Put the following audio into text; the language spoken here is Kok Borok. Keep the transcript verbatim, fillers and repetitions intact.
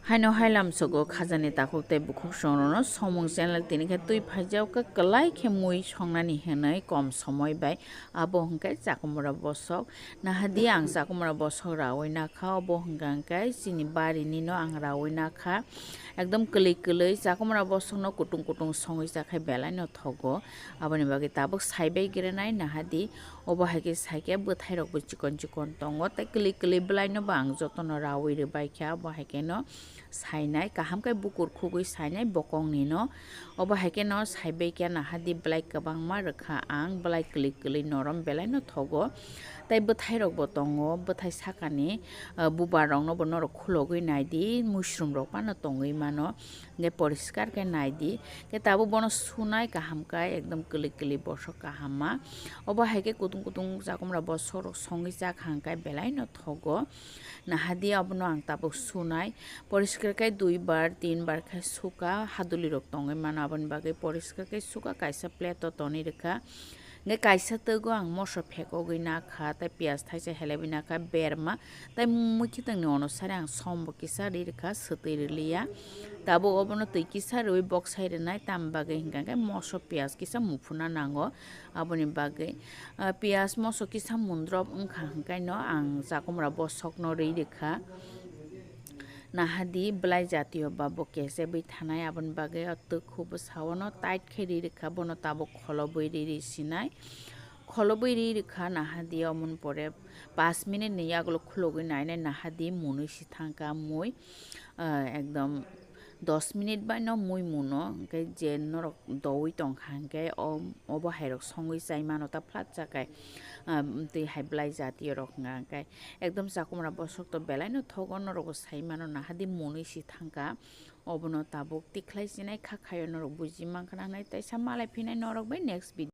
Haino hai lamsogo khajani takhuk tei bukhuk songrokno Somung channel tini khe twi phaijak kha kwlai khe mui songnani hinwi kom somoi bai abo hwnkhe chakumra bosok. Nahadi ang chakumra bosok rawi nakha, obo hwnkha hwnkhe chini barini no ang rawi nakha. Ekdom kwlwi kwlwi chakumra bosokno kutung kutung songwi chakhai belai no thogo. Aboni bagwi tabuk saibai grenai nahadi. Obo hai khe saikhe bwthairokbo chikon chikon tongo, tei kwlwi kwlwi bwlaino bo ang jotono rawi rwbaikha, obo hai kheno sainai, kaham khe bukur khugwi sainai bokongni no. Obo hai kheno saibaikha nahadi bwlai kwbangma rwkha ang, bwlai kwlwi kwlwi norom belaino thogo, tei bwthairokbo tongo, bwthai sakani, ah, bubar roknobo norok khulogwi naidi, muisrum rok phano tongwi mano. Hingke poriskar khe nai di. Khe tabuk bono sunai kaham kai, ekdom kwlwi kwlwi bosok kaham ma. Obo hai khe kutung kutung chakumra bosok rok songwi chak hang kai belai no thogo. Nahadi abono ang tabuk sunai. Poriskar khe dui bar, tin bar khe suka, haduli rok tongwi mano, aboni bagwi poriskar khe suka kaisa plate o tonwi rwkha. Hingke kaisa twgo ang moso phekogwi nakha, tei piyaj thaisa helebwi nakha berma, tei muikhwtwngni onusari ang sombo kisa ri rwkha, swtwi rwliya. Tabuk obono twi kisa rwui boksai rwnai, tamni bagwi hwnkha khe moso piyaj kisa muphuna nango, aboni bagwi, ah, piyaj moso kisa mundrop wngkha hwnkhaino ang chakumra bosokno ri rwkha. Nahadi bwlai jatiyo ba bo kesebwi thanai, aboni bagwi o twkhu bwsao no tight khe ri rwkha, bono tabuk kholobwi ri ri sinai. Kholobwi ri rwkha nahadi, omoni pore pash minute ni yagulo khulogwi nainai nahadi munui si thangkha mui, ah, ekdom dos minute bai no mui muno, hwnkhe je norok doui tongkha hwnkhe o, obo hairok songwi chai mano ta phlat chakai, ah, twi hai bwlai jatiyo rok hwnkha hwnkhe. Ekdom chakumra bosok to belai no thogo, norok bo sai mano nahadi munui si thangkha, obono tabuk tikhlai sinai kha khaio norok buji mankha nanai, teisa malai phinai norok bai next video.